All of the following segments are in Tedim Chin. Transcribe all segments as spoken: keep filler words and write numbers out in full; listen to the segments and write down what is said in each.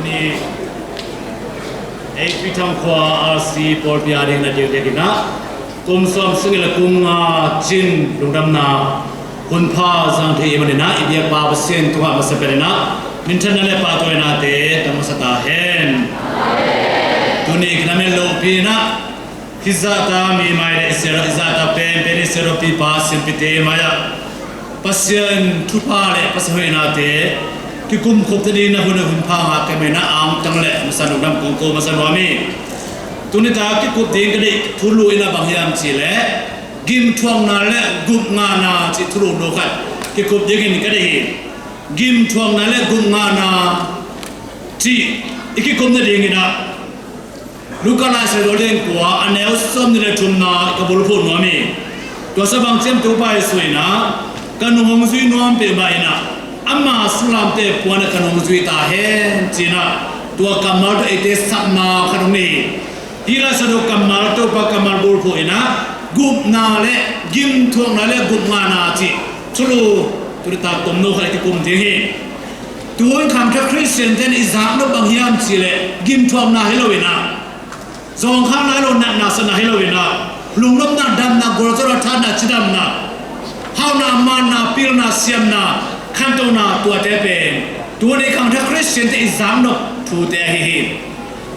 Ni, ei Tuithang khua R C pawlpi a ding na diakdiak in ah, kum sawm sagih le kum nga cin lungdamna hun pha zang thei i hih manin ah, i biakpa Pasian tungah masa pen in ah minthanna le pahtawinate tang masa ta hen. Tuni ka na met lopi in ah, hih zahta mi mai le i siarawh, hih zahta penpen i siarawhpipa Siampite mai-ah Pasian thupha le Pasian hoihnate kikumkhup nading na hun, hun pha ngah ka hih manin ah, angtang le masa lungdam kong ko masa nuam hi. Tuni-a kikup ding ka deih thulu in ah bang hiam cih leh, gimthuakna le gupngahna cih thulu no khat kikup dingin ka deih hi. Gimthuakna le gupngahna cih i kikup nading in ah, Luka Lai Siangtho a lian kua, a neu sawmnih le thumna ka bulphuh nuam hi. Tua sa bang ciam Topa Jesuh in ah, ka nung hong zui nuam peuhmah in ah, ama singlamteh puan ah ka nung zui ta hen ci-in ah, tua kammal tawh eite sapna khat hong nei hi. Hih Lai Siangtho kammal, Topa kammal bulphuh in ah, gupna le gimthuakna le gupngahna cih thulu, tuni-a tomno khat i kikum ding hi. Tu hun khangthak Khristiante in i zaknop bang hiam cih leh, gimthuakna hi lo in ah, zawngkhakna hi lo, natna satna hi lo in ah, lungnopna, damna, gualzawhna, thahatna, cidamna, hauhna, manna, pilna, siamna, khantohna, tuate pen tu hun i khangthak Khristiante i zaknop thute ahi hi.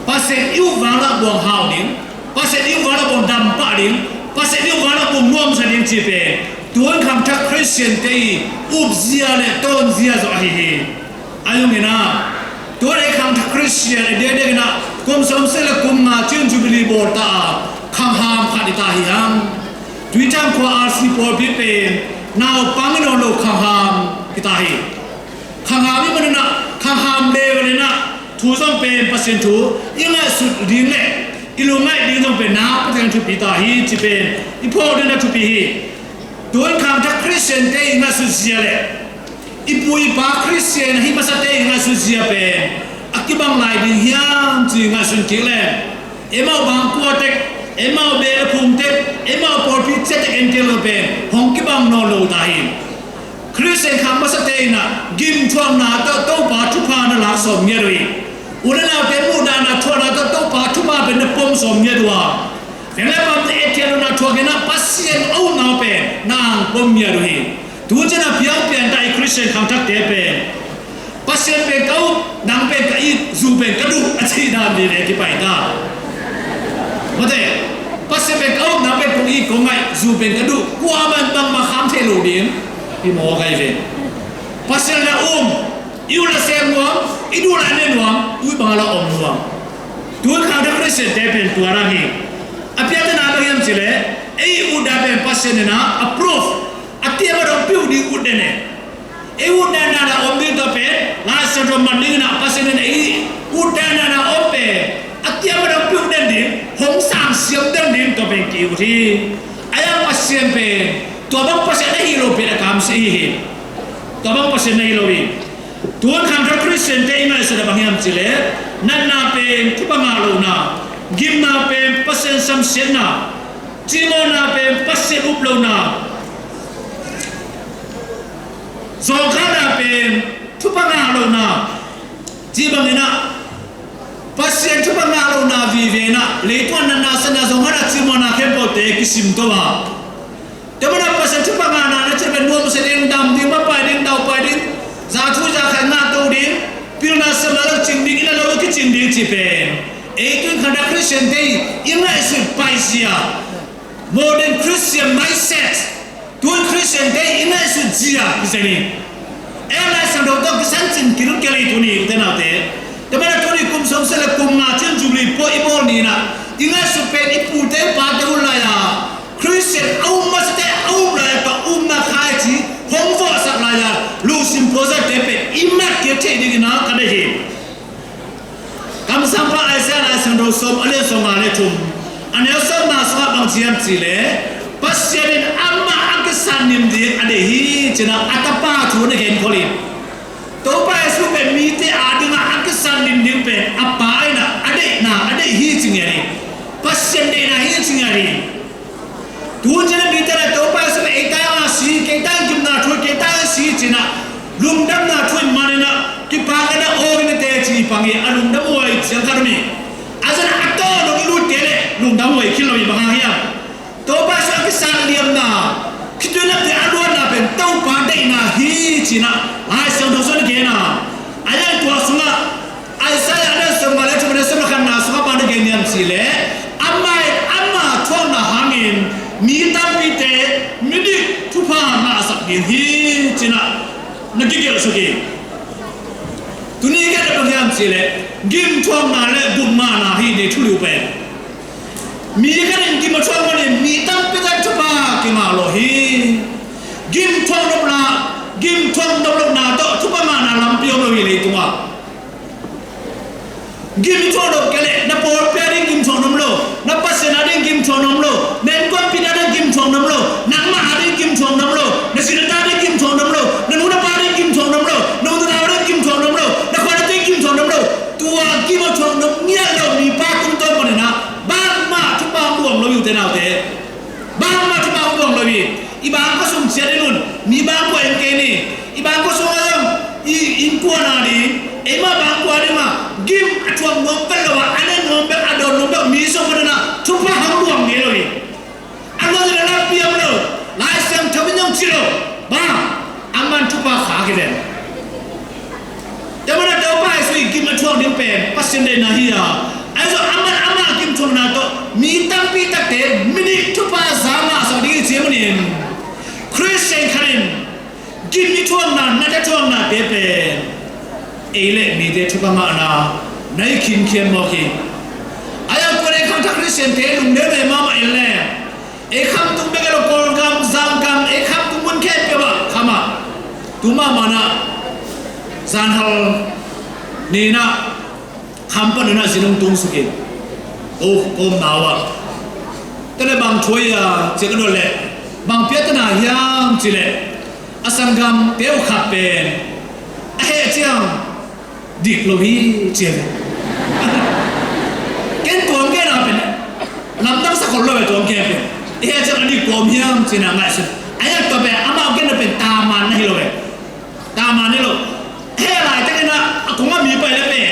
Pasian i up vanglak buang hau ding, Pasian i up vanglak buang dam pah ding, Pasian i up vanglak buang nuamsa ding cih pen tu hun khangthak Khristiante i upzia le tawnzia zawh ahi hi. Ahi zongin ah, tu hun i khangthak Khristian i diakdiak in ah, kum sawmsagih le kum nga cin Jubilee bawl ta a, khangham khat i ta hi hang. Tuithang khua R C pawlpi pen naupang i nawn lo khangham i ta hi. Khangham i hih manin ah, khangham level in ah, thu zong pen Pasian thu i ngaihsut ding le i lungngaih ding zong pen nakpi takin thupi ta hi, cih pen i phawk ding a thupi hi. Tu hun khangthak Khristiante i ngaihsutzia le i pu i pa Khristian ahi masate i ngaihsutzia pen a kibang lai ding hiam cih ngaihsun kik leng, eimau bang kua tek, eimau beh le phung tek, eimau pawlpi ciat tek entel lo pen hong kibang nawn lo ta hi. Khristian khang masate in ah gimthuakna tawh Topa thupha na lak sawm ngiat uh hi. U le naute muhdahna thuakna tawh Topa thupha pen na pom sawm ngiat uh a, veng le pamte etthiat lohna thuak in ah Pasian a upna pen na ang pom ngiat uh hi. Tu ciang a piang pian ta i Khristian khangthakte pen, Pasian pen ka up, nang pen ka it, zu pen ka duh, a cih dan vive kipai ta. Mate, Pasian pen ka up, nang pen kong it kong ngaih, zu pen ka duh, kuaman bangmah kham thei lo ding. I mawk ahi ve. Pasian na um, i ut la sem nuam, i duh la ne nuam, i ut bang la om nuam. Tu khangthak Khristiante pen tua dang hi. A piangthakna bang hiam cih leh, ei utdan pen Pasian in ah approve, a tiam a dong piu ding utdan e. Ei utdan dan a om ding tua pen, Lai Siangtho man ding in ah Pasian in ei utdan dan a om pen a tiam a dong piu den ding, hong sang siam den ding tua pen ki-ut hi. A yang Pasian pen, tua bang Pasian na hi lo pen a kamsia hi hi. Tua bang Pasian na hi lo hi. Tu hun khangthak Khristiante i ngaihsutna bang hiam cih leh, natna pen thupha ngah lohna, gimna pen Pasian samsiatna, cimawhna pen Pasian up lohna, zawngkhakna pen thupha ngah lohna, cih bangin ah Pasian thupha ngah lohna vive in ah, leitung a natna satna zawngkhakna cimawhna khempeuhte kisim to a. Tua manin ah Pasian thupha ngahna na cih pen nuamsa ding, dam ding, mapai ding, daupai ding, za thu za khat ngah to ding, pilna siamna lo cing ding, inn a lo kicing ding cih pen ei tu hun khangthak Khristiante i ngaihsut paizia, modern Christian mindset, tu hun Khristiante i ngaihsut zia hi zen hi. Ei Lai Siangtho tawh kisan cin kilun kei lei tuni, ute naute. Tua manin ah tuni kum sawmsagih le kum nga cin Jubilee pawh i bawl ni in ah, i ngaihsut pen i pute pate hun lai-a Khristian a um masate a um lai-a, tua upna khai ci hong vawhsak lai-a lungsim puazalte pen i mat kik theih dingin ah ka deih hi. Kamsangpa Isaiah Lai Siangtho sawm a lian sawm nga le thum, a neu sawmna sungah bang ci hiam cih leh, Pasian in amah a kisat nim ding a deih hi ci-in ah a tapa thu na genkhol hi. Topa Jesuh pen mite adingah a kisat nim ding pen a Pa in ah a deihna a deih hi ci ngiat hi. Pasian deihna hi ci ngiat hi. Tu ciang a mite in ah Topa Jesuh pen ei tangah si, kei tangah gimna thu, kei tangah si ci-in ah lungdamna thu i man in ah kipak in ah aw in ah teci pang A lungdam huai ciang khat om hi. A zan a tawh dong i lutte le lungdam huai khin lo hi. Bang hang hiam? Topa Jesu a kisang liamna, khitui lamte a luanna pen Topa deihna hi ci-in ah Lai Siangtho sung a gen a. A lian tua sungah Isaiah a lian sawmnga le thum a neu sawm le khatna sungah bang na gen hiam cih leh, amah in ama thuakna hangin mi tampite midik thupha ngahsak ding hi ci-in ah na kigelhsak hi. Tuni ka na bang hiam cih leh gimthuakna le gupmahna hi ni thu liu pen. Mi khat in gim a thuak manin mi tampi tak thupha kingah lo hi. Gimthuak nopna, gimthuak nop lohna tawh thupha ngahna lampi om lo hi leitungah. Gim i thuak nop kei leh na pawlpi a ding gimthuak na om lo, na Pasian a ding gimthuak na om lo, na innkuanpihte a ding gimthuak na om lo, nangmah a ding gimthuak na om lo, na zi na ta a ding gimthuak na om lo, na nu na pa a ding gimthuak na om lo, na u na nau a ding gimthuak na om lo, na khuan a ding gimthuak na om lo. Tua gim a thuak nop ngiat lo mipa tungtawn panin ah bangmah thupha hong luang lo hi, ute naute. Bangmah thupha hong luang lo hi. I bangkua sung ciat in un, mi bangkua en kei ni. I bangkua sung a zong, i innkuan a ding, eimah bangkua ding mah gim a thuak nuam pen lo a, a nen nuam pen, a dawn nuam pen mi sung panin ah thupha hong luang ngei lo hi. A luang in a lampi om lo. Lai Siangtho in zong ci lo. Bang, a man thupha khak hi ven. Tua manin Topa Jesu i gim a thuak ding pen Pasian deihna hi a, ahi zong amah, amah gimthuakna tawh mi tampi takte midik thupha za ngahsak ding hi ci manin, Khristian khat in gim i thuakna, nat a thuaknate pen ei le mite thupha ngahna na hi khinkhian mawk hi. Ahi zong tua leh khangthak Khristiante lungdam mahmah in leh ei khamtung bek hi lo, Kawlgam, Zangkam, ei khamtung mun khempeuh ah kham a, tu mahmah in ah zanhal ni in ah kham pan in ah zin hong tung suk hi. Ko, ko omna uh ah, tua leh bang thu ahi a ci-a ka dot leh, bang piaktana hiam cih leh a sanggamte uh khat pen a heh ciang dik lo hi ci hi. Ken tua hong gen a pen lamdang sa khol lo ve, tua hong gen pen. I heh ciang a dik kua om hiam ci-in ah ngaihsun. Ahi zong tua pen amah hong genna pen taman na hi lo ve. Taman hi lo. Heh laitakin ah a kong ah mi pai leh pen,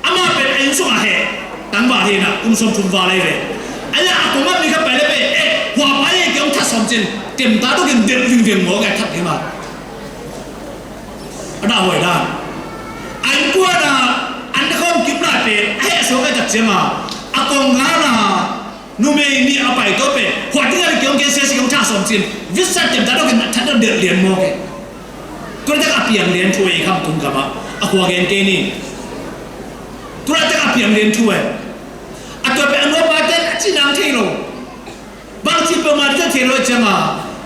amah pen a inn sungah heh tangval hi in ah, kum sawmthum val ahi ve. Ahi zong a kong ah mi khat pai leh pen, eh, hua pai e, kei hong that sawm ci-in, temta tokin delh vingveng mawk e, that ding a. A dahhuai dan. A innkuan a an khawm kim lai pen a heh suak ahih tak ciangin a kong ngal a numei nih a pai tawh pen, hua ding a le kei hong gen sia, kei hong that sawm ci-in, vitsat temta tokin a that deuh lian mawk e. Tua laitak a piang lian thu e, khamtung gam ah a khua gen kei ni. Tua laitak a piang lian thu e. A tua pen a nuapa ten a cih nang thei lo. Bangci peuhmah ding ka thei lo ahih ciangin,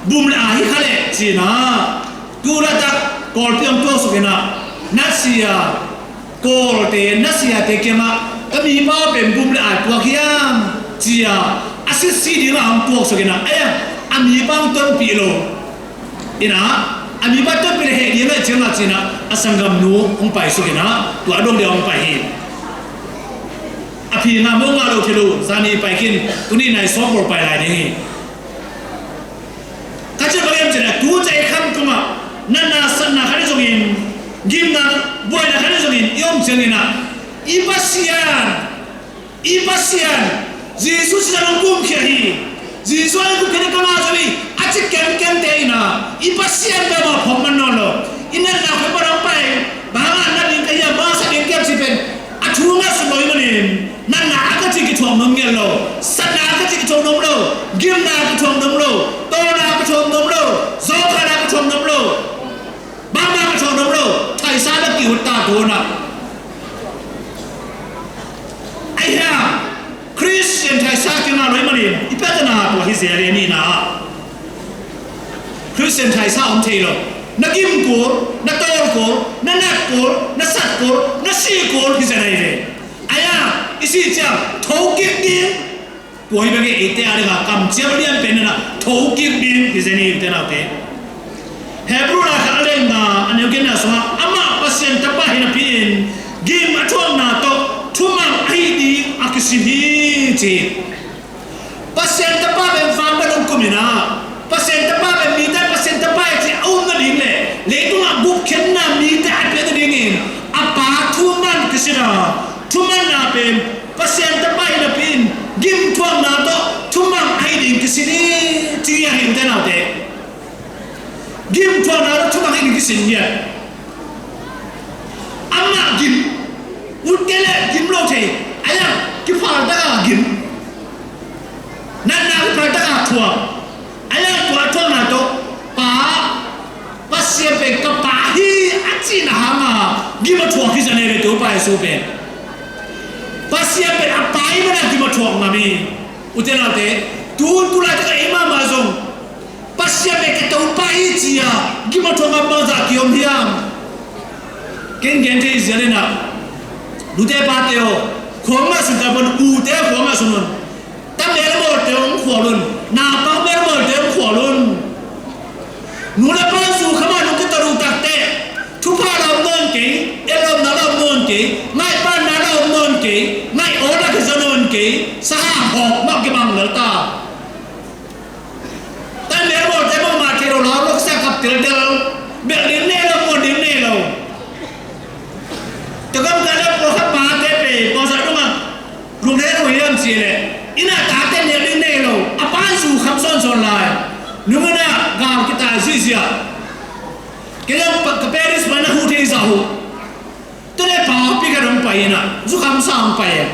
bum le ai hi kha leh ci-in ah, tu laitak Kawlpi hong tuaksuk in ah, na sia, Kawlte na siate kiangah, ka mipa pen bum le ai puak hiam ci-a a sitsi dingah hong tuaksuk in ah, ei, a mipa hong tonpih lo. In ah, a mipa tonpih le heh ding ahih ciangah ci-in ah, a sanggamnu hong paisuk in ah, tua a dong dia hong pai hi. A phi nga mawh nga lo thei lo, zani pai khin, tuni nai sawm pawl pai lai ding hi. Ka cih bang hiam cih leh, tu cih khamtung ah natna satna khat hi zongin, gimna buaina khat hi zongin i om ciangin ah, i Pasian, i Pasian, Jesuh sihna hong kumkhia hi. Jesuh a hong kumkhia ding ka ngah zo hi, a ci kemkemte in ah, i Pasian bek mah phawk man nawn lo. I natna koi pan hong pai, bang hang a nat ding ka hiam, bang hang a sat ding ka hiam cih pen a thu ngaihsut lo ahih manin, natna a ka cih kithuak nuam ngiat lo, satna a ka cih kithuak nuam lo, gimna a kithuak nuam lo, tawlna a kithuak nuam lo, zawhkhanna a kithuak nuam lo, bangmah a kithuak nuam lo, thaisa bek kihut ta, tu-in ah. Ahi hang, Khristian thaisa kingah lo ahih manin, i piaktana tua hi zel hi, a nihna ah. Khristian thaisa om thei lo. Na gim kul, na tawl kul, na nat kul, na sat kul, na si kul hi zen ahi ve. Ahi hang, i sih ciang, thokik ding. Tua hi bek hi, eite a dingin kamciam a lian pen in ah, thokik ding hi zen hi, ute naute. Hebru laikhak a lian nga, a neu giatna sungah, amah Pasian Tapa hi napi-in, gim a thuakna tawh thuman ahi ding a kisim hi, ci. Pasian Tapa pen van pan hong kum in ah, Pasian Tapa pen mite Pasian Tapa hi ci a um nading le leitungah gupkhiatna mite a piak nadingin a Pa thuman kisim a, gim. Utte le gim lo thei. A yang kiphal taka gim. Natna kiphal taka thuak. A yang tua thuakna tawh pa, Pasian pen ka pa hi a cihna hanga gim a thuak hi sa ne ve, Topa Jesu pen. Pasian pen a pa i mana gim a thuak ngam hi. Ute naute, tun tulai taka ei mahmah zong Pasian pen ka Topa hi ci-a gim a thuak ngam bangzah kiom hiam? Ken gen thei zia le na. Nute pate aw, khuang mah sun ta pon, ute khuang mah sun un. Ta melmawlte hong khual un. Naupang melmawlte hong khual un. Nu le pa zu kham a nong kitat uh takteh thupha la om nawn kei, elomna la om nawn kei, ngaihpanna la om nawn kei, ngaih aw la kiza nawn kei, sahang hawk mah kibang lel ta. Tan melmawlte mah mah kei lo, lau lo kisa kap teltel. Belh ding nei lo, muan ding nei lo. Tua gam ka dam ko kha pate pe, ko sa dong a. Lungdam uh hiam cih leh, inn ah tate melh ding nei lo, a pa zu kham sawnsawn lai. Nung inn ah gal kitai ziahziah. Kei zong pa, ka Paris pan a huh thei zah uh. Tua leh pa pi ka dong pai inn ah, zukham sang pai a.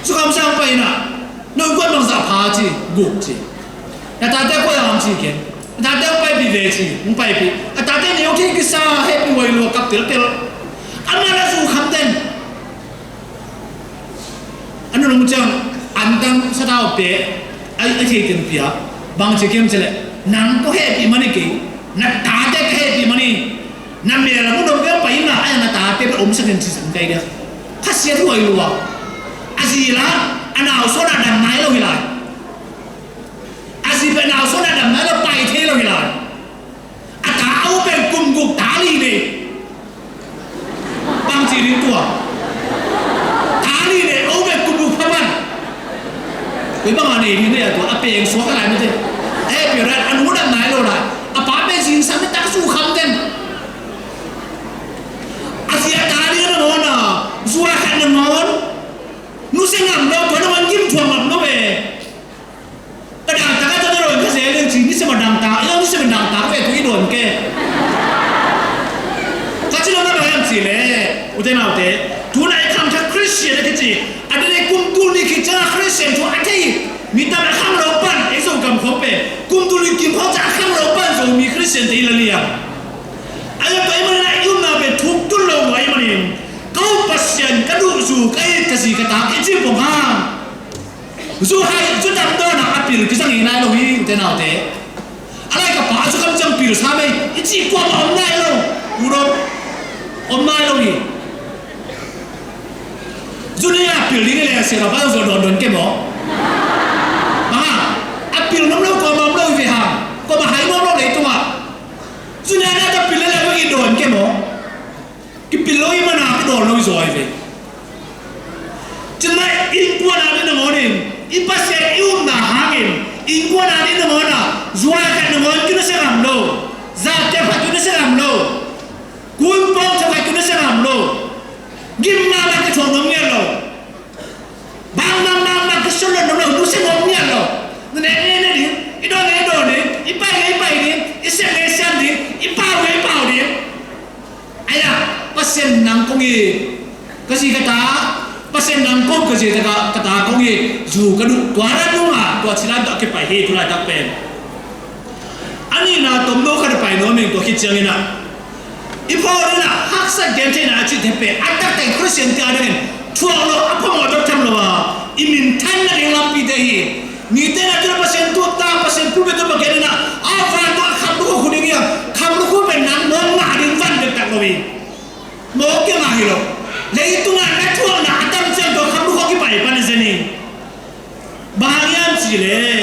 Zukham sang pai inn ah. Nong kuan bangzah pha ci, guk ci. Na tate koi a om ci ken. Na tate hong paipih ve ci, hong paipih. A tate neu thei kisa hehpih huai lua kap teltel. Amah na zukham den. A nunung ciang antang satau pe a, a thei teng pia. Bang ci kem ci leh, nang ko hehpih mani kei, na tate ka hehpih mani. Na mel a mudong pia pai na, a na tate pe om sakin ci san kai dia. Khasiat huai lua. A zi la, a nau suan a dam nai lo hi lai. A zi pe nau suan a dam nai lo pai thei lo hi lai. A ta au pen kum guk ta li ne. Bang ci ding tua. Ta li ne, au pen kum guk pha man. Koi bang a nei ding ne a tua, a peng suak a lai mate. Eh, pi ran, a nu dam nai lo lai. A pa pen zing sam tak su kham den. A zi a ta li na ngawn a, zua khat na ngawn. Nu se ngam lo, tua na ngawn gim thuang ngam lo ve. Ka dangtak a tawh na dawn ka zel leng ci, ni sim a dangtak, i lo ni sim a dangtak ve tu i dawn ke. Ka ci lo na bang hiam ci le, ute naute, tu na i khang kha Christian a kici, a dene kum tul ni khit ciang a Christian thu a thei, mi tam a khang lo pan, ei Zogam khawng pen, kum tul ni kim khawng ciang a khang lo pan Zomi Christian te i la liang. A la tua i manin a i umna pen thuk tul lo ngai manin, ka u Pasian, ka duh zu, ka it, ka zi, ka tak, i ci pong hang. Zu hai, zu tam dawn a pil kizang hi nai lo hi, ute naute. A lai ka pa zu kam ciang pil sa mei, i cih kuamah om nai lo. U dawm, om nai lo hi. Zu ni a pil ding i leh a sia ka pa zu dawn dawn ke maw. Bang a, a pil nuam lo kuamah om lo hi ve hang. Kuamah hai nuam lo leitungah. Zu ni a na ta pil leh leh bang i dawn ke maw. Kipil lo i mana kidawn lo i zaw hi ve. Cin lai innkuan a ding nangawnin, i Pasian i upna hangin, innkuan a ding nangawn a, zuai khat nangawn kinawsia ngam lo, zate khat kinawsia ngam lo, kun pawng khat kinawsia ngam lo, gim mahmah kithuah nuam ngiat lo. Bang, bang, bang, bang, ka solo no, no, no, se ngom nian lo. Nene, nene, ni, i don, i don, ni, i pai, i pai, ni, i sem, i sem, ni, i pau, i pau, ni. Aya, Pasian nang kong i, ka zi ka ta, Pasian nang kong ka zi ka ta, ka ta kong i, zu ka duh, tua ran nung a, tua cilan tua kipai hi, tu laitak pen. A nihna tomno khat a pai nuam ing tua khit ciangin ah, i Paul in ah haksat gentheihna a cih thei pen a taktak Khristian te a dingin thuak lo a phamawh dok tham lo a, i minthan nading lampite hi. Mite na tuna Pasian thu ta, Pasian pulpit tawh pakian in ah a van tawh a kham lukhu khu ding hi a, kham lukhu pen nang mawk ngah ding van dektak lo hi. Mawk kia ngah hi lo. Leitungah na thuakna a tam ciang tawh kham lukhu kipai pan a zen hi. Bang hang hiam cih leh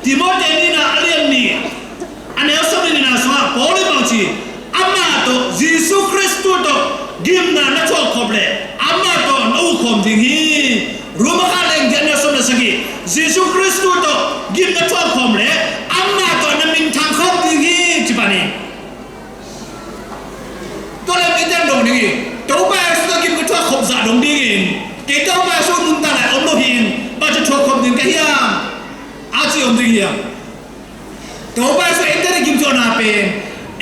Timoti nihna a lian nih a neu sawm le nihna sungah Paul in bang ci, amah tawh Jesu Khrist tawh gimna na thuak khop leh amah tawh na uh khawm ding hi. Rom a khat le giat neu sawm le sagih, Jesu Khrist tawh gimna thuak khawm leh amah tawh na minthang khawm ding hi ci pan hi. Tua leh mite in dong ding hi. Topa Jesu tawh gim ka thuak khop zah dong ding in. Kei Topa Jesu nuntak lai om lo hi in. Bang ci thuak khop ding ka hiam? A ci om ding hiam? Topa Jesu eite na gim thuakna pen,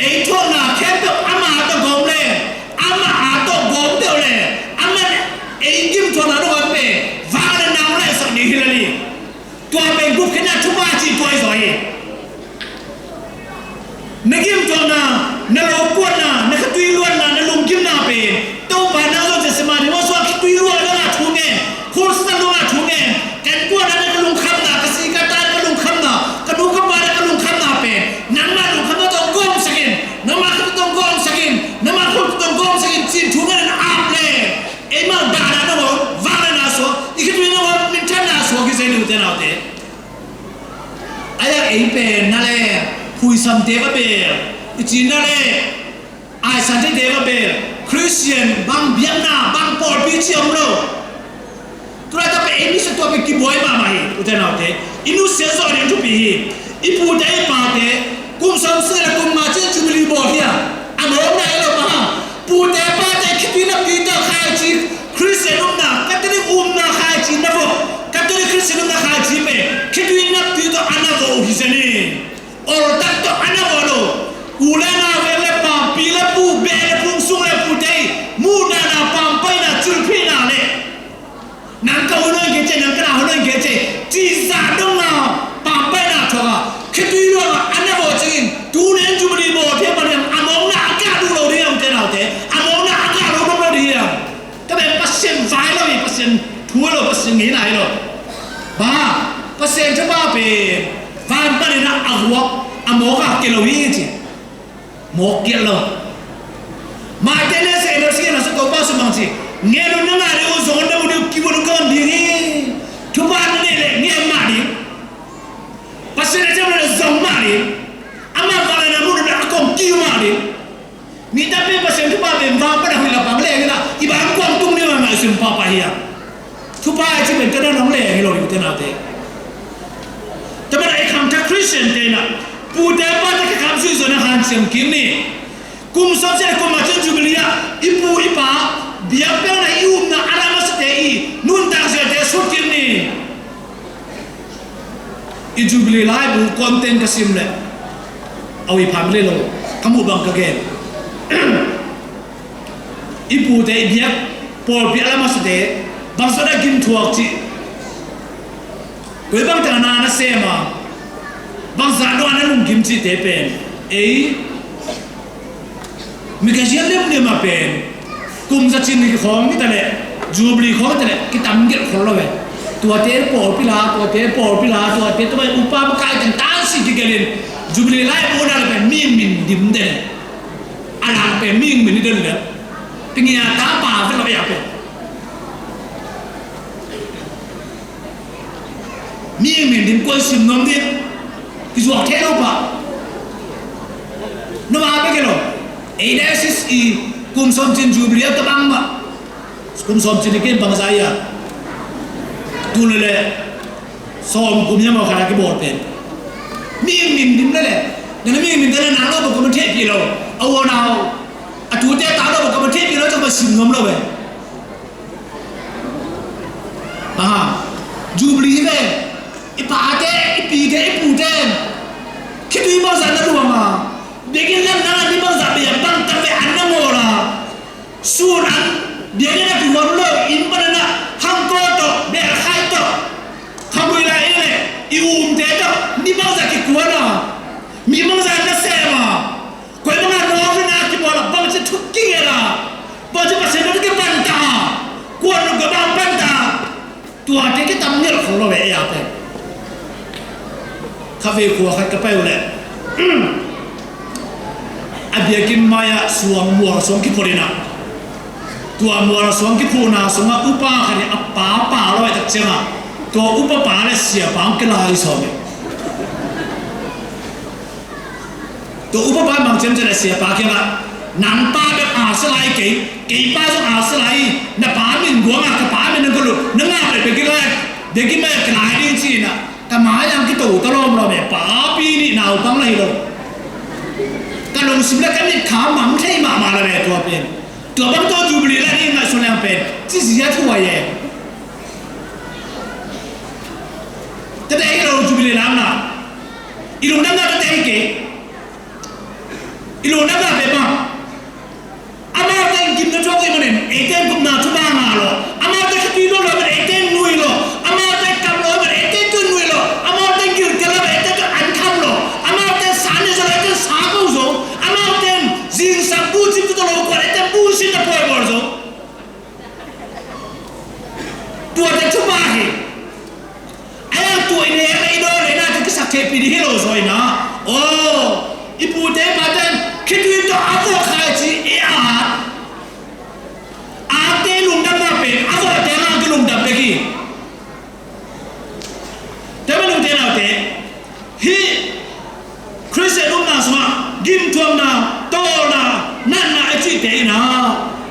ei thuakna khempeuh ama tawh gawm leh, ama a tawh gawmte aw Sangin cin thu ngen in ap le eimah dahna nangawn vangliatna suak, i khitui nangawn minthanna suak hi zen, ute naute. A yak ei pen na le, phuisamte va bel, i cin na le, aisan theite va bel, Khristian bang biakna bang pawlpi ci om lo. Tulaitak pen ei misa tua pen kibuai mahmah hi, ute naute. I nusiat zawh ding thupi hi. I pute i pate kum sawmsagih le kum nga ciang Jubilee bawl hi a, a mawkna hi lo, bang hang? Pute pate khitui naptui tawh khaici, Khristian upna, Catholic upna khaici na vawh, Catholic Khristian upna khaici pen khitui naptui tawh a na vawh uh hi zen hi. Oltak tawh a na vawh lo. U le nau, veng le pam, pi le pu, beh le phung, sung le pute i muhna, na pampaina, cilphihna le nang ka hun hong kece, nang ka na hun hong kece, cihzah dong a pampaina thuak a, khitui luang a a na vawh ciangin, tu nen Jubilee bawl thei pan hiam, a mawkna a gah duh lo ding hiam, ute naute, a mawkna a gah lo dong lo ding hiam? Tua pen Pasian vai lo hi, Pasian thu lo, Pasian ngeina hi lo. Bang hang? Pasian thupha pen van panin a vuak, a mawk a kia lo hi ci. Mawk kiat lo. Maite ne se no si na so Topa su mang ci. Ngen un na ngah ding uh, zong un na mu ding uh, kivuan un ka om ding hi. Thupha na neih leh ngen mah ding. Pasian a ciam le zong mah ding. Amah vangliatna mun un a kong kiu mah ding. Mi tampi Pasian thupha pen van pan a hoih la pang leng in a, i van kuang tung ding a ngaihsun pahpah hi a. Thupha i cih pen ka dan hong leng hi lo hi, ute naute. Tua manin i khangthak Khristiante in a, pute pate kikham zuihzawhna hanciam kik ni. Kum sawmsagih le kum nga ciang Jubilee ah i pu i pa biakpiakna, i upna a na masate, i nuntak ziate sut kik ni. I Jubilee laibu content ka sim leh a ui phan le lo, ka muh bang ka gen. I pute i biak pawlpi a la masate bangzah a gim thuak cih, koi bang teng a na na sem a, bangzah dong a na lunggim cihte pen ei mi ka zian lemlem a pen kum za cin ni khawng hi ta leh, Jubilee khawng hi ta leh kitam gelh khol lo ve. Tuate pawlpi la, tuate pawlpi la, tuate tua upa makai teng tansi kigelh in Jubilee laibu na leh pen mihing min dim den. A lang pen mihing min i den leh, pi ngia ta pa vet lo ve a pen. Mi min dim kuan sim nuam ding. Kizuak thei lo pah. Noma bek hi lo. Ei diocese i kum sawmcin Jubilee a tabang mah. Kum sawmcin i ken bangzah hi a, tu le le sawmguk kum hiam a khat a kibawl pen. Mi min dim le le, nang mi min dim le nang lo bek ka ma thei pi lo. A u a nau, a tute ta lo bek ka ma thei pi lo, ka ma sim nuam lo ve. Aha, Jubilee hi ve. I pate, i pite, i pute khitui bangzah na luang a, biakinn lam nang a ni bangzah bia bang tak ve an na ngawl a, sun an biakinn a kihuam lo, inn pan a na hangkaw tawh, belkhai tawh, khamui lai i le i umte tawh ni bangzah kikuan a, mi bangzah na sem a, koi banga nawngna kibawl a, bangci thuk kingel a, bangci Pasian na kipanta a, kuan lo ka bang panta a, tuate kitam ngelh khol lo ve ei a pen. Kha vei khua khat ka pai uh leh a biakinn mai-ah suang, mual suang kiphut in a, tua mual suang kiphuhna sungah upa khat in a pa pa lo a, tak ciangah tua upa pa le siapa hong kilai sawm hi. Tua upa pa bang ciamciam a, siapa kiangah, nang pa bek a sia lai kei, kei pa zong a sia lai, na pa min guang a, ka pa min na guang lo, na ngap le bek kilai, bek kilai ding ci-in a, ka mai-ah kito ta lawmlawm e, papi nih naupang lai lo. Ka lungsim le ka mitkha mang thei mahmah lai ve tua pen. Tua bang tawh Jubilee lai ding ngaihsun leng pen ci zia thuai e. Tate hi lo Jubilee lamna. I lungdamna tate hi kei. I lungdamna pen bang? Amaute in gimna thuak uh ahih manin eite in gupna thupha ngah lo. Amaute khitui luang lo ahih manin eite in nui lo. Amaute kam lo ahih manin eite in nui lo. Amaute in gilkial lo ahih manin eite in an kham lo. Amaute in sa ne zo lo, eite in sa ko zo. Amaute in zingsang bucin tuta lo kuan, eite in bucin na pawi bawl zo. Tuate thupha hi. A yang tua i nek le i dawn le na te kisak thei pi ding hi lo zaw in a. Aw, i pute i pate in khitui tawh a vawh khaici i at,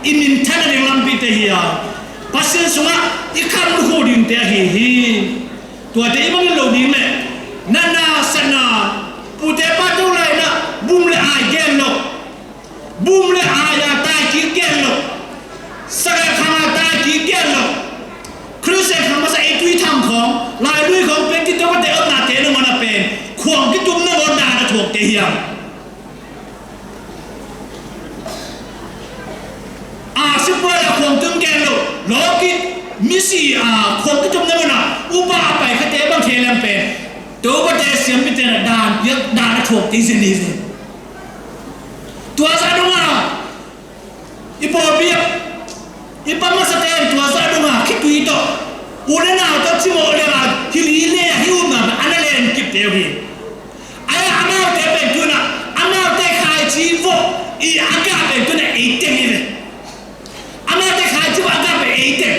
i minthanna ding lampite hi a, Pasian sungah i kham lukhu dingte ahi hi. Tuate i mangngilh loh ding leh natna satna, pute pate uh lainah bum le ai gen loh, bum le ai-a tai kik gen loh, sagal khang-a tai kik gen loh. Khristian khang masa ei tui thang khawng, lailui khawng pen kituak pate omnate nangawn a pen khuang kitum nangawn dan a thuakte hiam? A sipuai a khuang tum gen loh, lawkit misi a khuang kitum nangawn a upa a pai khate bang thei lem pen Topa te siampite na dan piak dan a thuakte hi zen hi zen. Tua sa dong a i pawlpi ah i pa masate in tua sa dong a khitui tawh u le nau tawh cimawh liang a hil hi le a hi upna a na len kipte uh hi. Ai-a amaute pen tuna amaute khaici vawh i a gah pen tuna ei teng hi ve. Amaute khaici vawh a gah pen ei teng.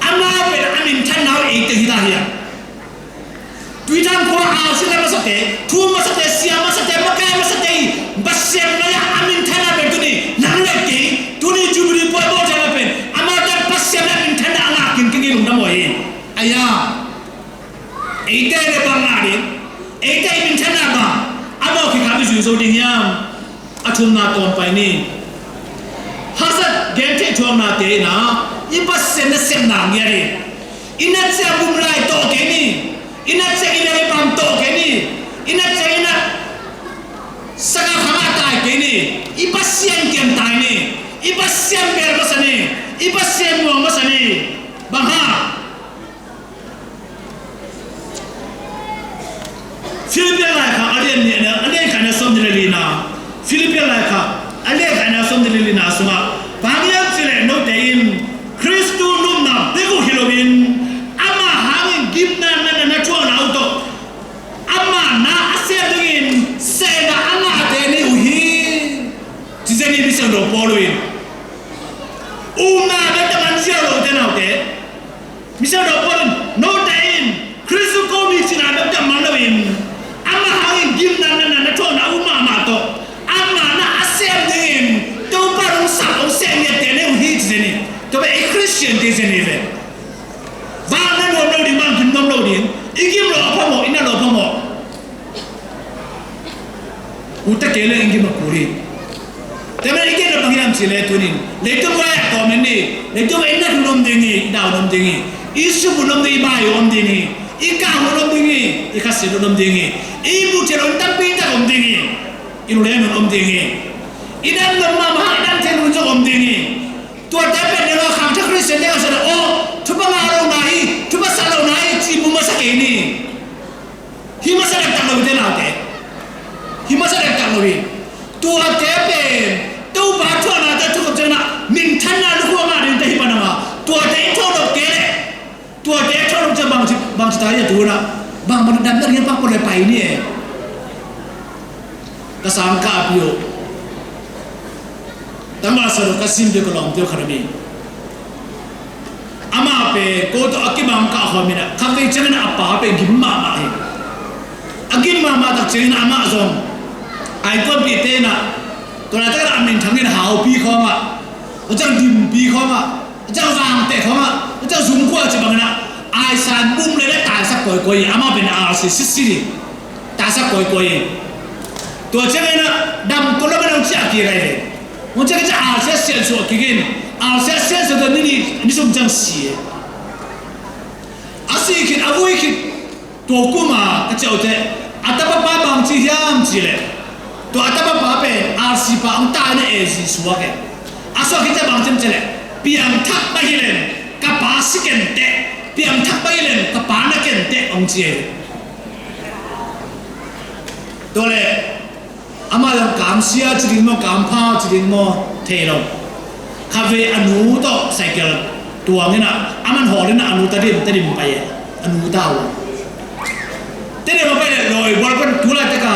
Amau pen a minthanna uh ei teng hi ta hiam? Tuithang khua a sila masate, thu masate, sia masate, makai masate i Pasian maya a minthanna pen tuni nang le kei tuni Jubilee puai bawltana pen amaute Pasian a minthanna a ngah kingking i lungdam uh hi. Ai-a eite le bang ngah ding, eite i minthanna bang a mawh khikha i zui zo ding hiam? A thumna tawm pai ni. Haksat gentheih thuaknate in ah i Pasian nasepna ngiat hi. I na ciang bum lai tawh kei ni. I na ciang i lei bam tawh kei ni. I na ciang i na sangah khangah tai kei ni. I Pasian kiang tai ni. I Pasian bel masa ni. I Pasian muang masa ni. Bang hang? Philippi laikhak a lian nih, a lian khat na sawm nih le lina. Philippi laikhak a lian khat na sawm nih le lina sungah bang hiam cih leh note in Khristu nopna bek uh hi loin ama hangin gimna na na na thuakna uh tawh ama na a sem dingin sehna a ngahte nei uh hi. Ci zen hi Misiangtho Paul in. Upna bek tawh man ziau lote naute. Misiangtho Paul in note in Khristu ko mi cihna bek tawh man loin ama hangin gimna na na na thuakna uh mahmah tawh ama na a sem dingin Topa hong sap hong sem ngiatte nei uh hi ci zen hi. Tua bek ei Khristian te zen hi ve. Bang na nuam lo ding, bang gim nuam lo ding, i gim lo a phamawh, i na lo a phamawh. Ute kei le in gim a kul hi. Tua manin i gen na bang hiam cih leh tunin leitung vai ah tawm in ni. Leitung vai in na hun om ding hi, i dau hun om ding hi. I sum hun om ding hi, i bai hun om ding hi. I kah hun om ding hi, i khasia hun om ding hi. I muhtheih hun tampi tak om ding hi. I nulen hun om ding hi. I dam nuam mahmah, i dam theih hun zong om ding hi. Tuate pen nang a khangtha Khristian nang a sa na aw thupha ngah lo na hi, thupha sa lo na hi ci mu masa kei ni. Hi masa dektak lo hi te naute. Hi masa dektak lo hi. Tuate pen Topa thuakna te thukhop ciangin ah minthanna lukhu a ngah ding te hi pan a ma. Tuate i thuaknop kei leh tuate i thuaknop ciang bangci bangci ta hi a tu na. Bang bang damdam hi a pakpawh le pai ni e. Ka sang ka api uh. Tangval sa lo ka sim te ka lawm te uh khat a mi. Amah pen ko tawh a kibang kah khawm in ah khatvei ciangin a pa pen gim mahmah hi. A gim mahmah tak ciangin amah zong a innkuanpihte in ah tua laitak in ah a minthang in haupi khawm ah, a ciang dimpi khawm ah, a ciang vangteh khawm ah, a ciang zungkua ci bangin ah aisan bum le le taisak kawikawi hi. Amah pen R C sisi hi. Taisak kawikawi hi. Tua ciangin ah dam tua lam in hong ciah kik ahi ve. Hong ciah kik ciang R C A siansuah kik in, R C A siansuah tua ni nih ni sung ciang si hi. A si khit a vui khit tua kum a ka ciah uh teh a tapa pa bang ci hiam cih leh tua a tapa pa pen R C pa hong tai na A G suak e. A suak khit ciang bang ci hiam cih leh piangthak pai hi leng ka pa si kenteh, piangthak pai hi leng ka pa na kenteh hong ci e. Tua leh amah zong kamsia ci ding maw, kampha ci ding maw, thei lo. Khatvei a nu tawh cycle tuang in ah, a man hawl in ah a nu tadim tadim pai e, a nu ta uh. Tadim a pai le lawi bual pan tu laitak a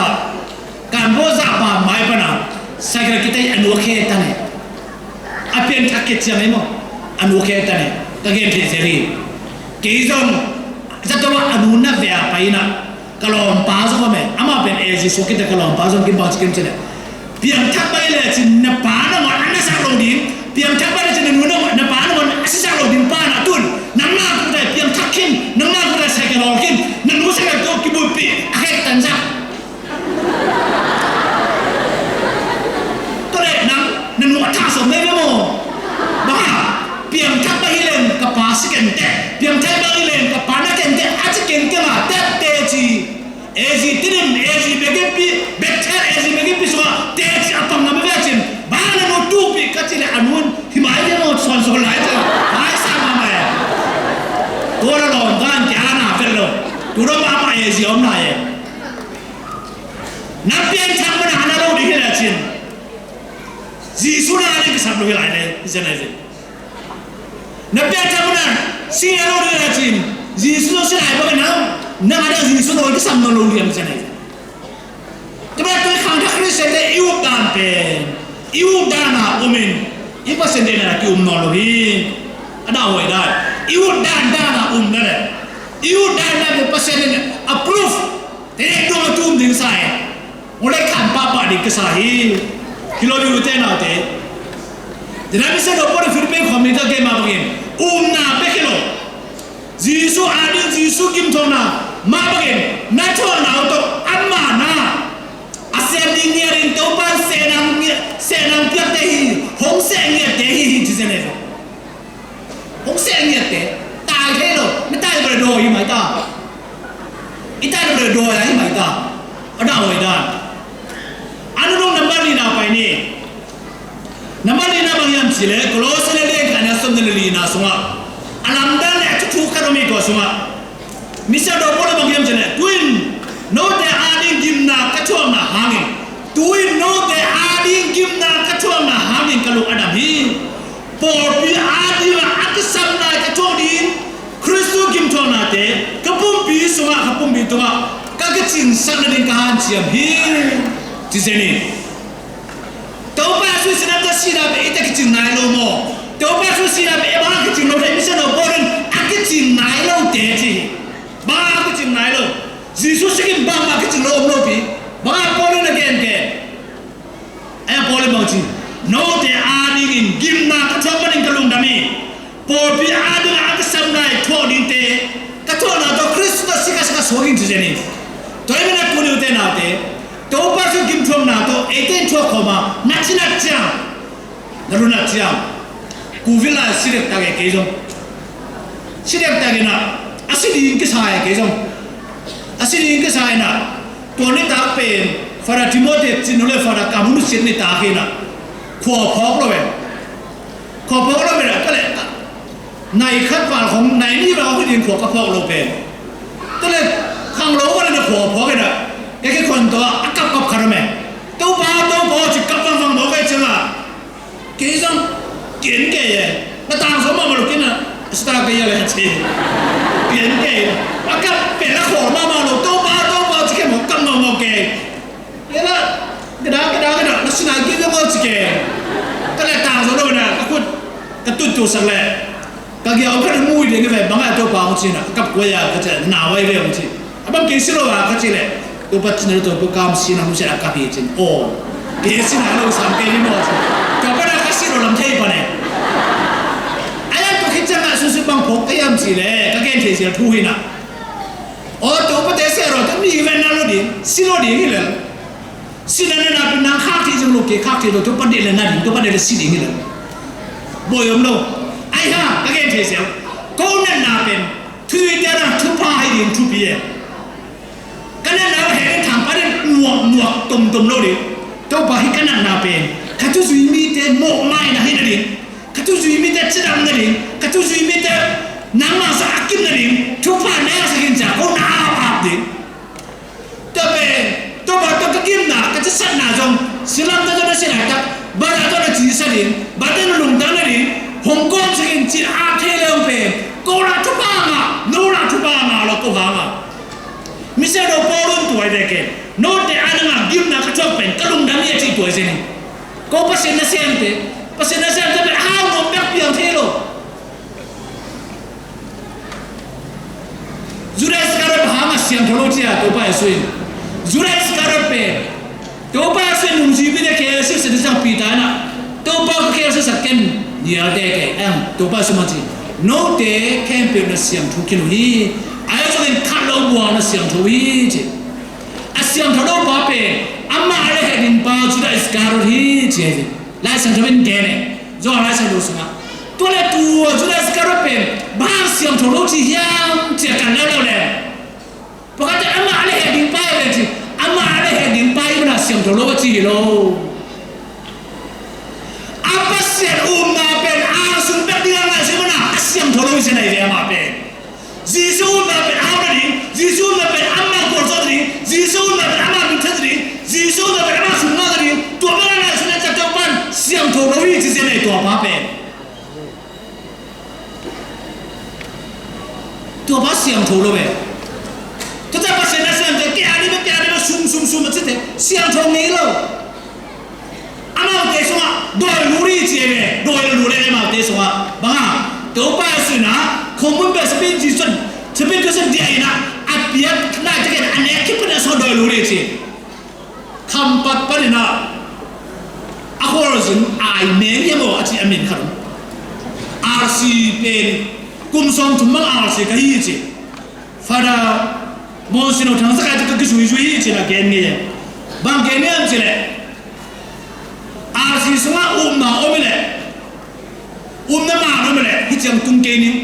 kan baw zah pa mai pan a cycle kitei a nu a khe tan e. A pianthak khe ciang ei maw, a nu khe tan e. Ka gen thei zel hi. Kei zong zato ah a nu na ve a pai in ah ka lawmpa zong om e, amah pen A G suak kite ka lawmpa zong kim bang ci kim ci le piangthak pai le cin na pa Piangthak bang i leng ka pa na kengkeng a ci kengkeng a tette ci. A Z tinim, A Z begipi, Bethel A Z begipi sungah teci a pang na mavia cin. Bang na nu tupi ka ci le a nun himai dia no son son lai cin. Hai sa ma mai. Tua la lawm kan ki ana fel lo. Tu dong ma ma A Z om na e. Na piangthak mana ana lo di hila cin. Jesu na ana kisap lo hilai le. Isen ai cin. Na piangthak mana sing a lo ding a cin. Jesu lo sing ai bak na. Na ada Jesu lo kisam na lo liam sing ai. Tua tua khang thak Khristian te i up dan pen i up dan a um in i Pasian te na ki um nawn lo hi. A da hoi dan i up dan dan a um na le i up dan dan pen Pasian te na approve te dong a tum ding sa e. Ngulai khan papa ding ka sa hi. Kilo bi ute na te. Dina mi sa do por Philippine community game a bangin umna pe kilo. Jesu ading Jesu gimthuakna mah bangin na thuakna uh tawh amah na a sem ding ngiat in Topa in seh nang ngiat, seh nang piakte hi, hong seh ngiatte hi hi ci zen e. Hong seh ngiatte tai thei lo, mi tai bere dawi hi mai ta. I tai bere dawi a hi mai ta. A da hoi dan. A nunung nambar nihna pai ni. Nambar nihna bang hiam cih leh Kolose le lian khatna sawm le lina sungah a lamdang le a thuthu khat om hi tua sungah. Misiangtho Paul in bang hiam cih leh tu-in note ading gimna ka thuakna hangin, tu-in note ading gimna ka thuakna hangin ka lung a dam hi. Pawlpi adingah a kisam lai ka thuak dingin Khristu gimthuaknate ka pumpi sungah ka pumpi tungah ka kicingsak nading ka hanciam hi. Ci zen hi. Topa Jesu i sinam ta sihna pen i ta kicing nai lo maw? Topa Jesu i sihna pen i bang a kicing lo thei, misiangtho Paul in a kicing nai lo te ci hi. Bang a kicing nai lo? Jesu sikin bang a kicing lo om lo pi. Bang a Paul in a gen gen. Ai a Paul in bang ci. Note adingin gimna ka thuak manin ka lungdam hi. Pawlpi adingah a kisam lai thuak dingte ka thuakna tawh Khristu tawh sika sika suak in ci zen hi. Tua hi mana tuni ute naute Topa Jesu gimthuakna tawh eite in thuak khawm a na cinat ciang na lunat ciang kuvil lai si dek tak e kei zong si dek tak in a a si ding kisa e kei zong a si ding kisa in a tua nitak pen Father Timothy Cin le Father Kamun Sit nitak in a khua phawk lo e. Khua phawk lo pen a ka leh nai khat val khong nai ni val khong ding khua ka phawk lo pen. Tua leh khang lo ka leh na khua phawk in a ka ke khon tua a kap kap khat om e. Topa Topa ci kap vang vang mawk e ciang a kei zong kien kei e. Na tang sawm mah mah lo kien a sita kei a leh ci kien kei. A kap pen a khua mah mah lo Topa Topa ci kei mawk kap mawk mawk kei. Ia la, keda keda keda na sinai kei ka maw ci ke. Ka le tang zo lo na ka khut ka tut tu sak le ka gia ka mui de ka ve bang a Topa hong ci na ka kap ko ya ka ce na wai ve hong ci. A bang kei si lo a ka ci le Topa ci na Topa kam si na hong ci a ka pi cin o. Kei si na lo sam kei ni maw ci. Ka pa na ka si lo lam thei pa ne. A ya to khit ciang a su su bang phok ka yam ci le ka gen thei sia thu hi na. O Topa te sia ro ta mi ven na lo ding si lo ding hi le. Sihna na napi nang khak thei zong lo kei khak thei lo Topa deih le na ding Topa deih le si ding hi lo. Bawi om lo. Ai ha ka gen thei siau. Ko natna pen thuzui te na thupha hi ding thupi e. Ka natna uh heng thangpa ding nuak nuak tomtom lo ding. Topa hi ka natna pen ka thuzui mite mawhmaina hi na ding ka thuzui mite cidam na ding ka thuzui mite nangmah sa a kim na ding thupha na a sa gin cia ko na a ap ding. Tua pen Topa tawh ka gimna ka cisatna zong silam ta zong na si laitak bana zong na cisa ding bate na lungtang na ding hong kawm sikin cin a thei le hong pen ko la thupha ngah no la thupha ngah lo ko ha ngah. Misiangtho Paul in tuai ve ke note a nangah gimna ka thuak pen ka lungdam hi a cih tuai zen hi. Ko Pasian na siamte Pasian na siamte pen a hau nuam pek piang thei lo. Judas Iskariot hang a siangtho lo cia Topa Jesu in Judas Iskariot pen Topa Jesu in nungzuipite khel sik sik ciang Peter in a Topa ka khel sik sak ken nial te ke ang Topa Jesu ma ci note khempeuh na siangtho khin uh hi. Ahi zongin khat lo buang na siangtho hi ci. A siangtho lo pa pen amah a le hetin pa Judas Iskariot hi ci ahi. Lai Siangtho in gen e. Johan Lai Siangtho sungah Tua le tua Judas Iskariot pen bang hang siangtho lo ci hiam ci a kan leuleu le, pakhat in amah a le heh ding pa hi ve ci, amah a le heh ding pa hi mah a siangtho lo a ci hi lo. A Pasian upna pen a sung bek ding a ngaihsun mah a siangtho lo hi ci a hi ve amah pen. Jesu upna pen a hau nading, Jesu upna pen amah gualzawh nading, Jesu upna pen amah minthan nading, Jesu upna pen amah sung ngah nading, tua bek a ngaihsun a ciah tua pan siangtho lo hi ci zen ei tua pa pen. Tua pa siangtho lo ve. Tua ciah Pasian na siangtho kei a ding bek, kei a ding bek sum sum sum a cite siangtho ngei lo. Amaute sungah dawi lut hi ci e ve, dawi lut le amaute sungah bang a, Topa Jesu in a khomun pen Spirit Jesu, Spirit Jesu dia in a, a piak lai takin a nek khit pen a sungah dawi lut hi ci. Khampat panin a, a khualzin ai meng hiam aw a ci a min khat. R C pen kum sawmthum bang R C ka hi ci. Father Monsignor Thangsakai tawh ka kizuizui hi ci-in a gen ngei. Bang gen ngei hiam cih leh, R C sungah upna om hi leh, upna man om hi leh hih ciang tung kei ning.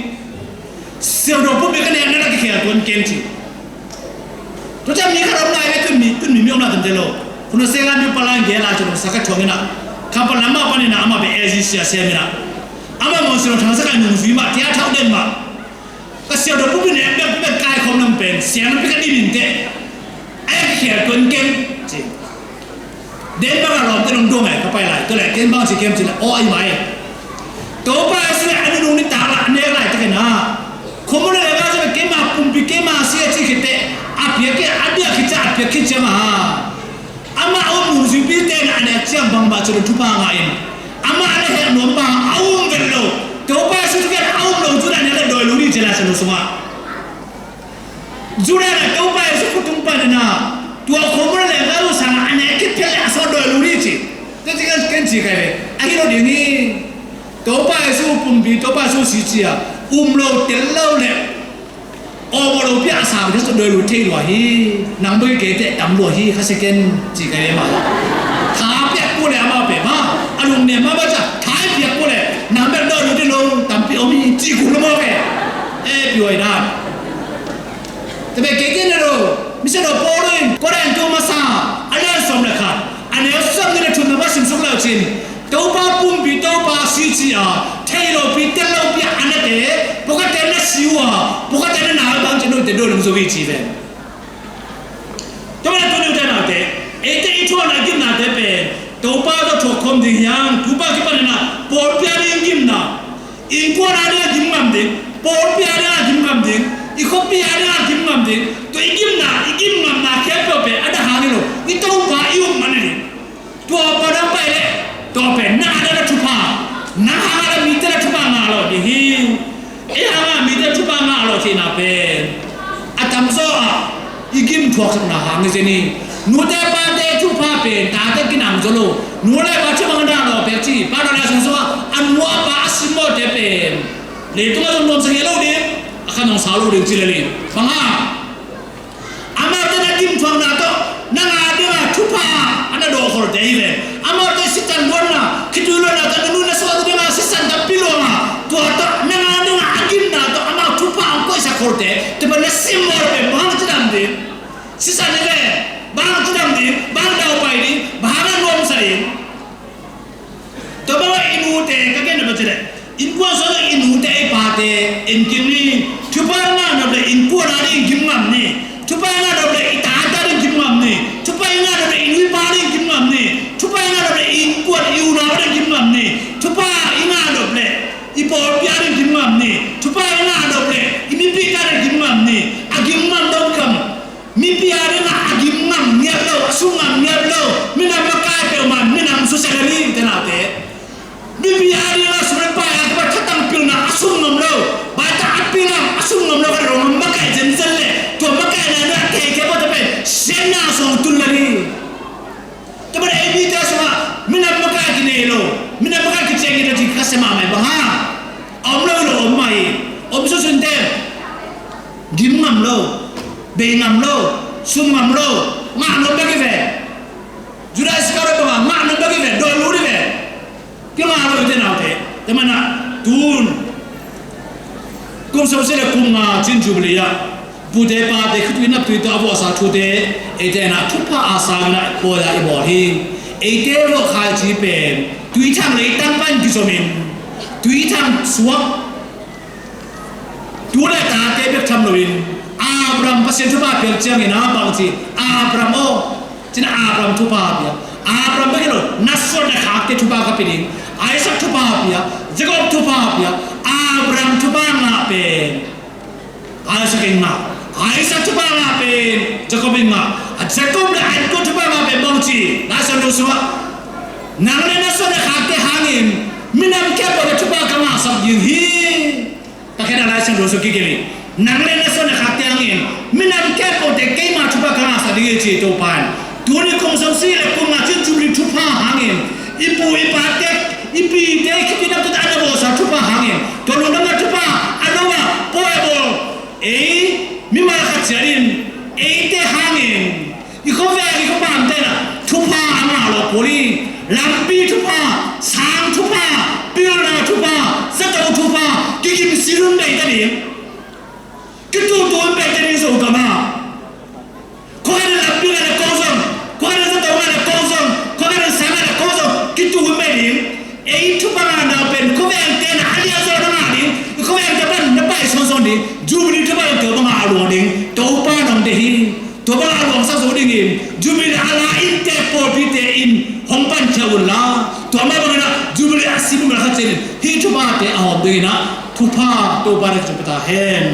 Siangtho pumpi ka nekna la kikhel tuan keng ci. Tua ciang mi khat om lai ve, tun mi, tun mi, mi om lai tuan te lo. Khuna senga mi pala in gel a ci lo, sa ka thuang in a. Khampat lam mah panin a, amah beh A G C a sem in a. Amah Monsignor Thangsakai nungzui mah, tia thau den mah. Ka siangtho pumpi nek bek, bek kaikhawm lam pen siang pi ka dim in teh. A yak khial tuan keng ci. Den bang a lawmte nong dong ai ka pai lai, tua leh ken bang ci kem ci leh aw ai mai. Topa Jesu leh a nunung nitak lah a nek lai takin a, khomun leh leh bang ci leh keima pumpi keima sia ci khit teh a piak khit, a diak khit ciang, a piak khit ciang a. Amah a um nungzuipite in a nek ciang bangmah ci lo thupha ngah in. Amah a na heh nuam bang a um vet lo. Topa Jesu thugen a um lo Judah nek leh dawi lo ding ci lai sa lo sungah. Judah in a Topa Jesu khutung panin a tua khomun leh leh ngal lo sangah a nek khit phial leh a sawt dawi lo ding ci. Ken ci, ken ci kai ve. A hi lo ding hi. Topa Jesu pumpi, Topa Jesu si ci a um lo tel lo leh aw, aw lo pia a sang te sawt dawi lo thei lua hi. Nang bek kei teh tam lua hi, kha second ci kai ve mah. Tha piak kul leh amah pe mah. A lungnem mah mah ca, tha piak kul leh nang bek dawi lo thei lo, tampi om hi ci kul lo mawk e. Eh, piuai dan. Tua bek kei kei na lo, Misiangtho Paul in Korin tu masa a lian sawm le khat, a neu sawm nih le thum na va sim suk le uh cin, Topa pumpi, Topa si ci a thei lopi, tel lopi a a nate, pawlkhatte na si uh a, pawlkhatte na na bang ci note dawi lo zo hi ci ve. Tua manin tuni ute naute, eite i thuakna i gimnate pen Topa tawh thuak khawm ding hi hang. Topa kipanin a pawlpi a ding gimna, innkuan a ding a gim ngam ding, pawlpi a ding a gim ngam ding, i khuapi a ding a gim ngam ding. Tua i gimna, i gim ngamna khempeuh pen a dah hang hi lo, i Topa i up man hi ding. Tua pa dang pai leh tua pen nang a ding a thupha, nang hang a ding mite a thupha ngah lo ding hi. Ei hangah mite thupha ngah lawh theihna pen a tamzaw ah i gim thuaksakna hang hi zen hi. Nute pate thupha pen tate kinang zaw lo. Nu le pa thupha ngah lawh pek ci. Pa le sung sungah a nu a pa a simmawhte pen leitungah zong nuamsa ngei lo ding, a khan zong sau lo ding ci lel hi. Bang hang? Amaute na gim thuakna tawh nang a dingah thupha a na dawh kholte hi ve. Amaute sitan luanna, khitui luanna tawh na nu na suah dingah sisan tampi luang a, tua tawh nang a dingah a gimna tawh amau thupha a koihsak kholte, tua pen na simmawh pen bang hang cidam ding? Sisan hi ve, bang hang cidam ding, bang hang daupai ding, bang hang a nuamsa ding? Tua bang a i nute ka gen na bang ci leh, innkuan sung i nute i pate en kim ni. Thupha ngah nop leh innkuan a ding gim ngam ni. Thupha ngah nop leh i tate a ding gim ngam ni. Thupha ngah nop leh i nu i pa a ding gim ngam ni. Thupha ngah nop leh i innkuan i unau a ding gim ngam ni. Thupha i ngah nop leh i pawlpi a ding gim ngam ni. Thupha i ngah nop leh i mipihte a ding gim ngam ni. A gim ngam dong kam. Mipi a dingah a gim ngam ngiat lo, a sum ngam ngiat lo, minam makai peuhmah minam susia lel hi, ute naute. Mipi a dingah sum le pai a kipat thatang pilna a sum ngam lo, baita a pil a sum ngam lo, ka dong makai zenzen leh tua makaina dingah a teitei pawlkhat pen siatna sung tun lel hi. Tua manin ei mite sungah minam makai kinei lo, minam makai kiciang ngiat lo cih ka sia mahmah hi. Bang hang? A om lo hi lo, om mah hi. Om sunsun te. Gim ngam lo, bei ngam lo, sum ngam lo, ngah nop bek hi ve. Judas Iskariot bangah ngah nop bek hi ve, dawi lut hi ve. Kingah lo, ute naute. Tua manin a tu Kum sawmsagih le kum nga cin Jubilee ah pute pate khitui naptui tawh a vuahsa thute eite in ah thupha a sangin ah pawi-a i bawl hi. Eite vuah khaici pen tuithang leitang pan kizomin tuithang suak, tu le tate bek tham loin Abraham Pasian thupha piak ciangin ah bang ci? Abraham aw, cin Abraham thupha pia. Abraham bek hi lo, na suan na khakte thupha ka pia ding. Isaac thupha pia, Jacob thupha pia. Abraham thupha ngah pen Isaac in ngah, Isaac thupha ngah pen Jacob in ngah. A Jacob le Isaac thupha ngah pen bang ci? Laisiangtho sungah nang le na suan na khakte hangin minam khempeuh le thupha ka ngahsak ding hi. Ka khen a Laisiangtho sung kikil hi. Nang le na suan na khakte hangin minam khempeuhte keima thupha ka ngahsak ding hi ci Topa in. Tuni kum sawmsagih le kum nga cin Jubilee thupha hangin i pu i pate i pite khitui naptui tawh a na vuahsa thupha hangin tua lungdamna thupha a lo a pawi a bawl ei mimal khat ciat in eite hangin i khuaveng i khuapamte in ah thupha a ngah lo kul hi. Lampi thupha, sang thupha, pilna thupha, zato thupha, kigim silun bei ta ding. Kitutu in bei ta ding Zogam ah. Khuakhat in lampi ngah le kong zong, khuakhat in zato ngah le kong zong, khuakhat in sang ngah le kong zong, kitutu in bei ding. Ei thupha ngahna pen khuavengte in ah a lianzaw na ngah ding. I khuavengte pan na pai sawnsawn ding. Jubilee thupha in tua bangah a luang ding. Topa in hong deih hi. Tua bangah a luangsak zo dingin Jubilee a la inntek pawlpite in hong pankhia un la, tua mah bangin ah Jubilee a sim mimal khat ciat in hih thuphate a hawm dingin ah thupha Topa in hong pia ta hen.